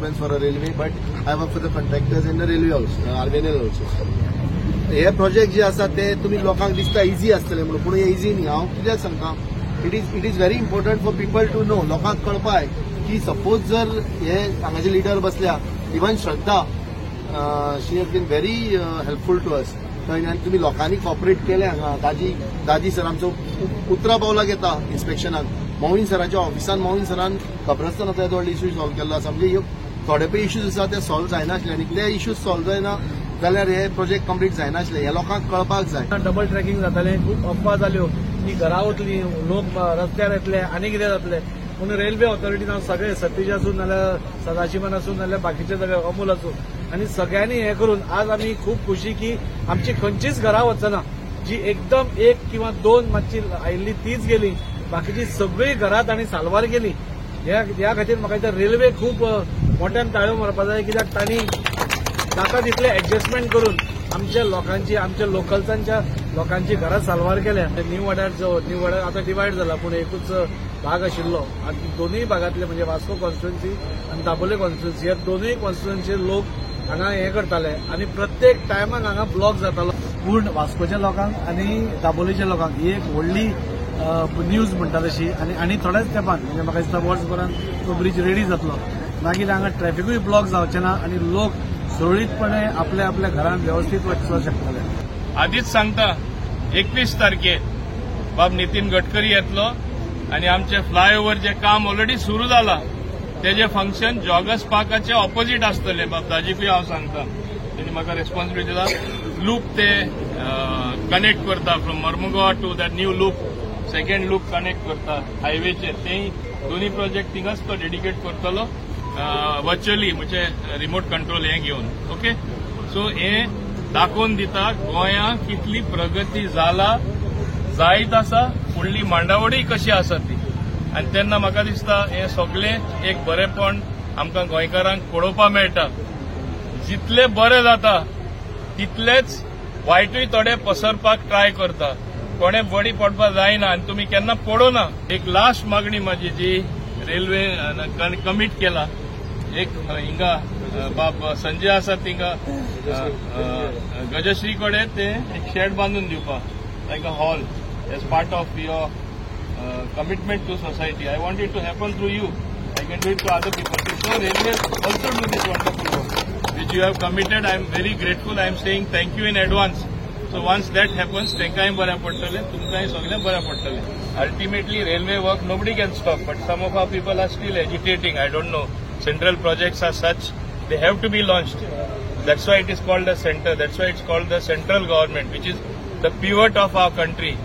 spokesman for a railway, but I work for the contractors and the railway also, RVNL also. Hey project जे आसा ते तुमी लोकांक दिसता easy आसतले म्हणून, पूण हे इजी न्ही. हांव कित्याक सांगता, it is very important for people to know, लोकांक कळपाक की सपोज जर हे हांगाचे लिडर बसल्या, even Shraddha, she has been very helpful to us. आनी तुमी लोकांनी कॉपरेट केलें हांगा. दाजी दाजी सर आमचो उतरा पावलाक येता इन्स्पेक्शनाक. मोहीन सराच्या ऑफिसान, मोहीन सरान खबर आसतना ते व्हडले इश्यू सॉल्व केल्लो आसा. म्हणजे ह्यो थोडे पळय इश्यूज आसा ते सॉल्व जायनासले आनी ते इश्यूज सॉल्व जायना जाल्यार हे प्रोजेक्ट कंप्लीट जायनासले, हे लोकांक कळपाक जाय. डबल ट्रॅकिंग जातालें, खूब अफवा जाल्यो की घरा वतली, लोक रस्त्यार येतले आनी कितें जातलें. पूण रेल्वे ऑथॉरिटीन हांव सगळे सतीश आसूं नाल्यार सदाशिवन आसूं नाल्यार बाकीचे सगळे अमूल आसूं आनी सगळ्यांनी हें करून आज आमी खूब खुशी की आमची खंयचीच घरां वचना. जी एकदम एक किंवा दोन मातशी आयिल्ली तीच गेली, बाकीची सगळीं घरां तांणी साल्वार केली. ह्या खातीर म्हाका दिसता रेल्वे खूब मोठ्यान ताळयो मारपा जाय, कित्याक तांणी जाता तितले ऍडजस्टमेंट करून आमच्या लोकांची, आमच्या लोकल्सांच्या लोकांची घरां साल्वार केल्या. न्यू वाड्यार जो न्यू वाड्यार आतां डिवायड जाला, पूण एकूच भाग आशिल्लो आनी दोनूय भागांतले म्हणजे वास्को कॉन्स्टिट्युएन्सी आनी दाबोले कॉन्स्टिट्युएन्सी ह्या दोनूय कॉन्स्टिट्युएन्सी लोक हांगा हें करताले आनी प्रत्येक टायमाक हांगा ब्लॉक जातालो. पूण वास्कोच्या लोकांक आनी दाबोलीच्या लोकांक ही एक व्हडली न्यूज म्हणटा तशी. आनी आनी थोड्याच तेंपान म्हणजे म्हाका दिसता वर्सभरान तो ब्रीज रेडी जातलो. मागीर हांगा ट्रॅफिकूय ब्लॉक जावचें ना आनी लोक सुरळीतपणे आपल्या आपल्या घरान व्यवस्थीत वचपाक शकतले. आधीच सांगता, 21 तारखेर बाब नितीन गडकरी येतलो आनी आमचे फ्लायओव्हर जे काम ऑलरेडी सुरू जाला तेजे फंक्शन जॉगर्स पार्काचे ऑपोजीट आसतले. बाब दाजीकूय हांव सांगता, तेणी म्हाका रेस्पॉन्सिबिलिटी दिला. लूप ते कनेक्ट करता from Mormugao to that new loop, second loop connect करता हायवेचेर. तेय दोन्ही प्रोजेक्ट थिंगाच तो डेडिकेट करतलो वर्च्युअली, म्हणजे रिमोट कंट्रोल हें घेवन. ओके, सो हें दाखोवन दिता गोंया कितली प्रगती जाला, जायत आसा, फुडली मांडावळी कशी आसा ती. आनी तेन्ना म्हाका दिसता हें सगळें एक बरेपण आमकां गोंयकारांक पळोवपाक मेळटा. जितले बरें जाता तितलेच वायटूय थोडे पसरपाक ट्राय करता. कोणे बडी पडपाक जायना आनी तुमी केन्ना पडोना. एक लास्ट मागणी म्हाजी, जी रेल्वे कमीट केला, एक हिंगा बाब संजय आसा थिंगा गजश्री कडेन ते एक शेड बांदून दिवपाक, like a hall, as part of your commitment to society. I want it to happen through you. I can do it to other people. So railway also do this wonderful work which you have committed. I am very grateful. I am saying thank you in advance. So once that happens, तांकांय बऱ्या पडटलें, तुमकांय सगळें बऱ्या पडटलें. Ultimately railway work nobody can stop, but some of our people are still agitating. I don't know. Central projects are such, they have to be launched. That's why it is called the center. That's why it's called the central government, which is the pivot of our country.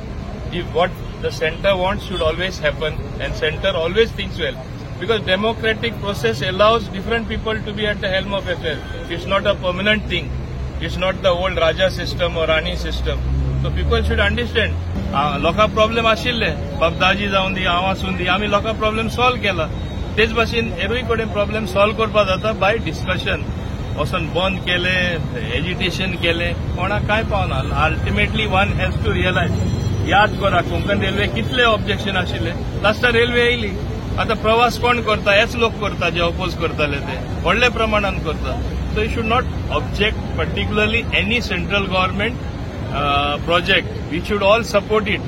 If what the center wants should always happen, and center always thinks well. Because democratic process allows different people to be at the helm of affairs. It's not a permanent thing. It's not the old Raja system or Rani system. So people should understand. लोकां problem आशिल्ले, बाब दाजी जावन दी, हांव आसून दी, आमी लोकां problem solve केला. तेच भाशेन हेरूय कडेन प्रॉब्लेम सॉल्व करपाक जाता बाय डिस्कशन. वचून बंद केले, एजिटेशन केले, कोणाक कांय पावना. Ultimately one has to realise. याद करा कोंकण रेल्वे कितले ऑब्जेक्शन आशिल्ले, लास्टाक रेल्वे येयली. आतां प्रवास कोण करता? हेच लोक करता जे अपोज करताले, ते व्हडल्या प्रमाणान करता. So you should not object particularly any central government project. We should all support it.